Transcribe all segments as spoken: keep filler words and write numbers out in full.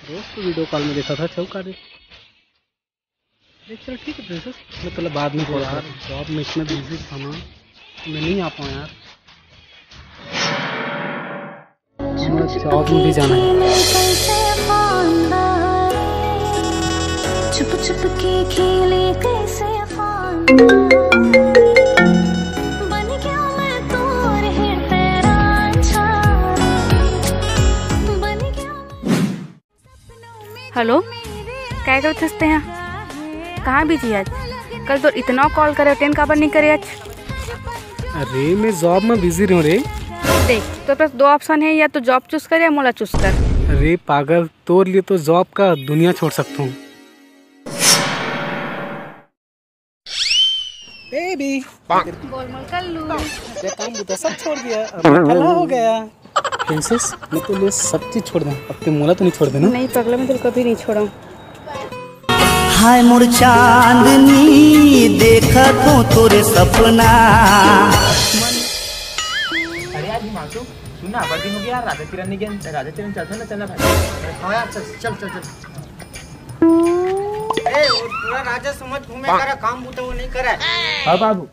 दोस्त तो video call में देखा था, चौका दे। देख, चल ठीक है प्रिंसेस, मैं तेला बाद में कॉल यार, करता हूँ। जॉब में इतना बिजी था ना, मैं नहीं आ पाऊँ यार। मुझे जॉब में भी जाना है। चुप चुप के खेले कैसे खानदान। बन गया मैं तोर हिरते रांझा। बन गया मैं हेलो, काय करत हस तेहा? कहाँ बिजी आज? कल तो इतना कॉल करे, अटेंड काबर नहीं करे आज? अरे, मैं जॉब में बिजी रहूँ रे। देख, तो पास दो ऑप्शन है, या तो जॉब चूज कर या मोला चूज कर। अरे पागल, तोर लिए तो जॉब का दुनिया छोड़ सकता हूँ। बेबी, गोलमाल कर लू। ये काम बुता सब छोड़ दिया, अब मैं भला हो गया। प्रिंसेस, मैं तो ये सब चीज छोड़ दूँ, अब ते मोला तो नहीं छोड़ देना। नहीं पगला, मैं तेरे कभी नहीं छोड़ा। हाय मोर चांदनी, देखत हों तोर सपना। अरे यार हिमांशु, सुन ना, बड़ दिन हो गया यार, राधा किरण नहीं गया, राधा किरण चलता ना, चलना भाई। हाँ यार, चल चल चल चल। ए, वो पूरा राजा समझ घूमे करा, काम बूता वो नहीं करे। हाँ बाबू।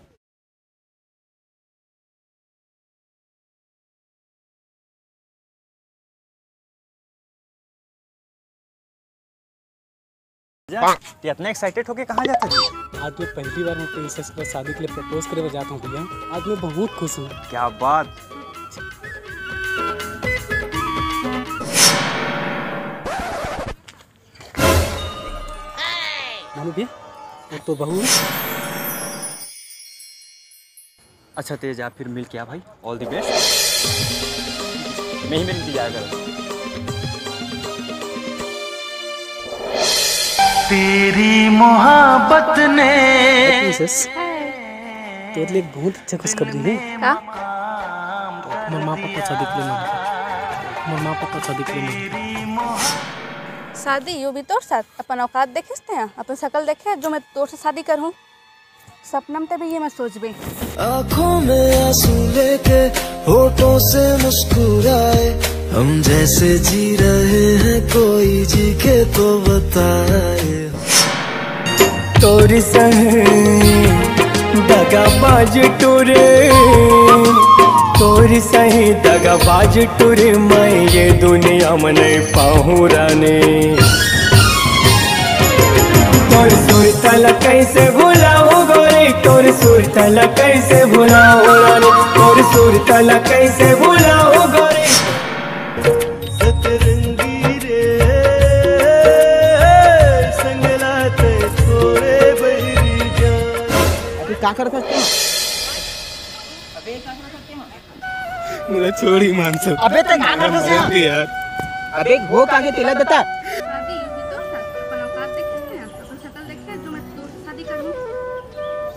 ते इतना एक्साइटेड होके कहाँ जाता जी? आज मैं पहली बार मैं प्रिंसेस के शादी के लिए प्रपोज करे जाता हूँ भैया। आज मैं बहुत खुश हूँ। क्या बात। मानो भैया, वो तो बहू। अच्छा तेज, आप फिर मिल के आ भाई, ऑल द बेस्ट। मैं ही मिल के जाया करूँ। तेरी मोहब्बत ने प्रिंसेस, तेरे लिए एक बहुत अच्छा खुशखबरी है। का? मोर माँ पापा शादी के लिए मान मोर माँ पापा शादी के लिए मान शादी, यो भी तोर साथ? अपन औकात देखे तेहा, अपन शकल देखे जो मैं तोर से शादी करूँ? सपना में तभी ये मत सोचबे। आंखों में आंसू लेके होठों से मुस्कुराए, हम जैसे जी रहे हैं कोई जी के तो बताए। तोर संग दगाबाज टोरे, तोर संग दगाबाज टोरे, मैं ये दुनिया में नहीं पाहूँ रानी। तोर सुरत ला कैसे भुलाहूँ गोरी, तोर सुरत ला कैसे भुलाहूँ रानी, तोर सुरत ला कैसे भुलाहूँ गोरी। सतरंगी रे संगला ते छोरे बहिरी जान। अबे का करत हस तू? मुझे छोड़ हिमांशु। अबे ते का करत हस यार? यार। अबे वो कागे तेला देता। शादी, यो भी तोर साथ? अपन औकात देखे तेहा, अपन शकल देखे जो मैं तोर से शादी करूँ?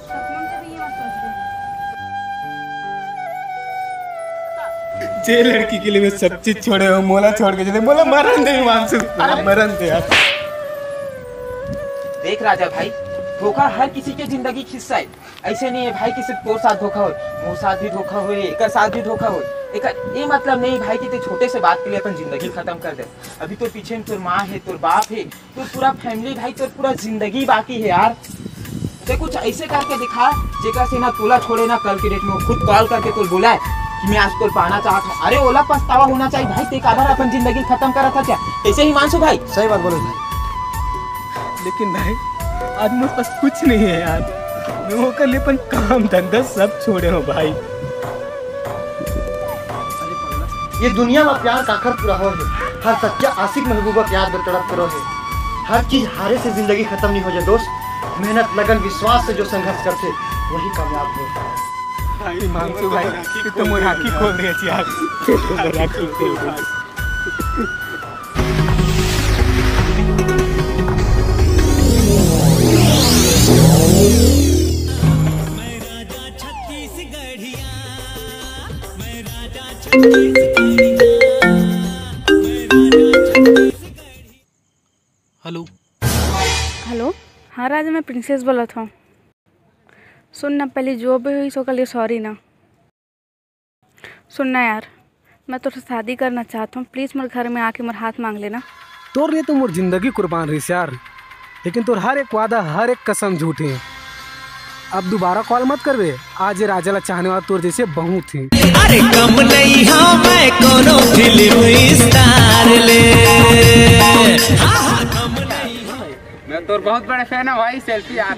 सपना में तभी ये मत सोचबे। जे लड़की के लिए मैं सब चीज छोड़े हूँ, मोला छोड़ के चले, मोला मरन दे हिमांशु, मोला मरन दे यार। देख राजा भाई, धोखा हर किसी के जिंदगी के हिस्सा है। ऐसे नहीं है भाई कि सिर्फ तोर साथ धोखा होए, मोर साथ भी धोखा होए, एकर साथ भी धोखा होए। एकर ये मतलब नहीं भाई कि ते छोटे से बात के लिए अपन जिंदगी खत्म कर दे। अभी तोर पीछे में तोर माँ है, तोर बाप है, तोर पूरा फैमिली भाई, तोर पूरा जिंदगी बाकी है यार। ते कुछ ऐसे करके दिखा जेकर से ना तोला छोड़े ना कल के डेट में वो खुद कॉल करके तोल बोला है कि मैं आज तोल पाना चाहता हूँ। अरे ओला पछतावा होना चाहिए भाई, ते काबर अपन जिंदगी खत्म करा था क्या? ऐसे हिमांशु भाई। सही बात बोले भाई। लेकिन भाई, आज मेरे पास कुछ नहीं है यार। मैं ओकर लिए अपन काम धंधा सब छोड़े हूँ भाई। ये दुनिया में प्यार काखर पूरा हो है। हर सच्चा आशिक महबूबा प्यार बर तड़प करो है। हर चीज हारे से जिंदगी खत्म नहीं हो जाए दोस्त। मेहनत, लगन, विश्वास से जो संघर्ष करते, वही कामयाब हो। भाई हिमांशु भाई, तू तो मोर आँखी खोल दे यार। मोर आँखी खोल दे। हेलो। हेलो, हाँ राजा, मैं प्रिंसेस बोलत हूँ। सुन ना, पहले जो भी होइस ओकर लिए सॉरी ना। सुन ना यार, मैं तोर से शादी करना चाहत हूँ, प्लीज मोर घर में आके मोर हाथ मांग लेना। तोर लिए तो मोर जिंदगी कुर्बान रहिस यार, लेकिन तोर हर एक वादा, हर एक कसम झूठ हे। अब दोबारा कॉल मत करबे, आज ये राजा ला चाहने वाला तोर जैसे बहुत हे। अरे कम नहीं हाँ मैं कोनो फिल्म स्टार ले। हाँ, हाँ, कम नहीं। मैं तोर बहुत बड़े फैन हूँ भाई, सेल्फी यार।